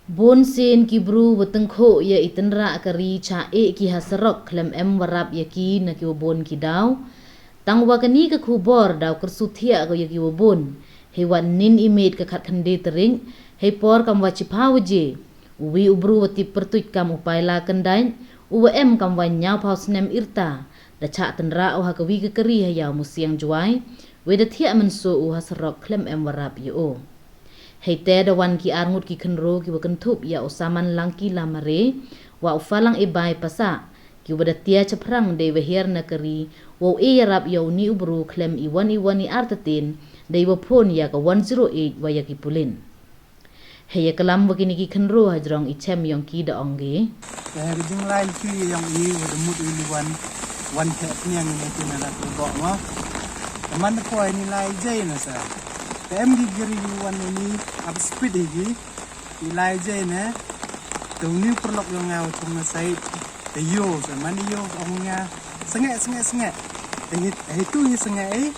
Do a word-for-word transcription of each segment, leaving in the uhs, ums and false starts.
Bun sien ki bru wa tyngkhuh ya i tynrah kari cha e ki ha sarok khlem em wa rap ya ki na ki wa bun ki daw. Tang wa kani ka khubor daw kyrsu thiah ko ya ki wa bun. Hei wa nin i miet ka khat khynde tarik, hei por kam wa chiphaw waje, u wi u bru wa tip pyrtuit kam u Paila Kyndait, u wa em kam wa ñiawphaw snem yrta, da chah tynrah u ha ka wi ka kari ha Iawmusiang Jowai, wei da thiah mynsaw u ha sarok khlem em wa rap ya u. Hei te da wan ki arngut ki khynroo ki wa kynthup ya u Saman Langki Lamare, wa u Falang Ebai Pasa, ki wa da tia chaphrang dei wa hiar na kari, wa u e yarap ya u ni u bru khlem i wan i wan i artatin, dei wa phone ya ka one zero eight wa ya ki pulin. Hei ya kalam wa kini ki khynroo ha jrong i chem yong ki da ong ki. Te hei ka jinglai ki yong i wa da mut i li wan, wan te pniang i ne ki na la tu bok mo. Te man ko ni lai jai na sa. Te em ki giri wan ni ap speed i ki. I lai jai ne. Te u ni pyrlok yong nga u chung na sai. Te yo, sa man yo ong nga. Sengek, sengek, sengek. Te hit, hit tu hi sengek i.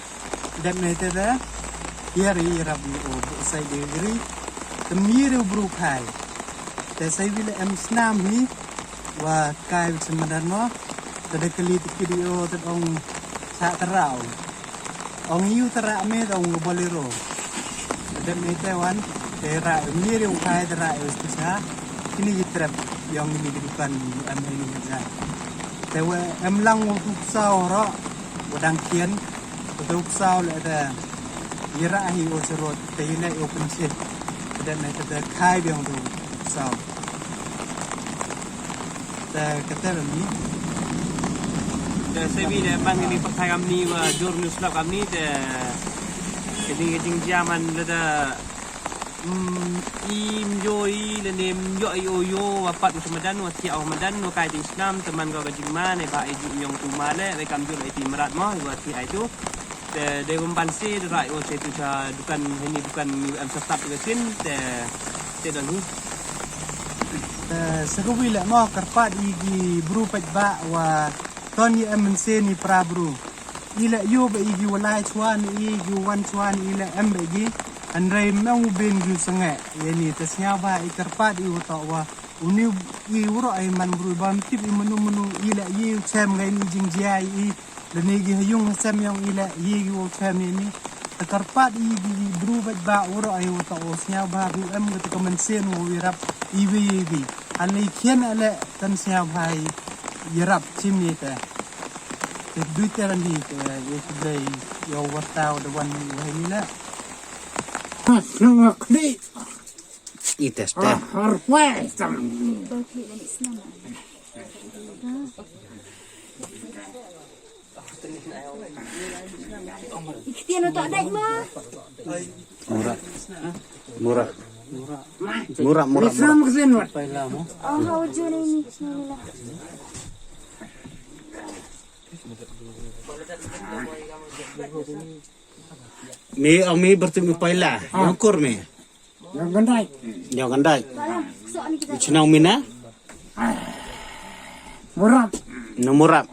Dep ne te da. Yari rap ni o sai de gri. Te mi re bru khai. Te sai wile em snam hi. Wa kai wit semadan mo. Te da kali te ki di o te ong sa terau. Ong yu terau me te ong Bolero. Te dep ne te wan. Te ra mi re khai terau e sa. Kini ki trep yong kini ki dukan em hei ni ja. Te wa em lang wa tu sa ro. Wa dang kien. Te u ksaw le te yara hi o serot te ile o pynsit. Te ne te khai biang tu ksaw. Te kate ni. Te sebi le man ni pakai kamni wa jur ni slap kamni te. Kini jing jaman le te. Mm, i myo i le ne myo i o yo wa pat u semadan wa tia o madan wa kai ti snam teman ko ka jingma ne ba i ju yong tu ma le, le kam ju le ti marat mo wa ti ai tu. Te de bum ban se de rai o se tu cha dukan hini dukan em sa tap ke sin te, te dan hi. Te sekawi le mo kyrpad i ki bru pait ba wa ton i em sen i pra bru. I le yo ba i ki walai chwa ni i ki wan chwa ni i le em ba i ki. Anrei meng u bin ki sengek. Ye ni te sñiaw ba i kyrpad i u to wa. U ni i u ro ai man bru ba mtip i menu menu i le i u chem ga i ni jingjia i. Le ni ki ha yung ha sem yong i le i ki u chem ni ni. Te kyrpad i ki bru ba ba u ro ai u to u sñiaw ba u em ga te ka men sen u i rap i wi i wi. An le i kien ale tan sñiaw ba i rap chim ni te. Te dui te ran hi te, ye te blei, yo warta o de wan hi wa hi ni le. Snang kli. I te ste. Har wai tam. Iktian o tak dai ma. Mura. Mura. Mura, mura, mura. Islam ksin wat. Oh, hau jun ini, bismillah. Mi, oh, mi bertemu Paila. Ah. Yang kur mi. Yang gandai. Yang gandai. Chinau mina? Murap. No murap.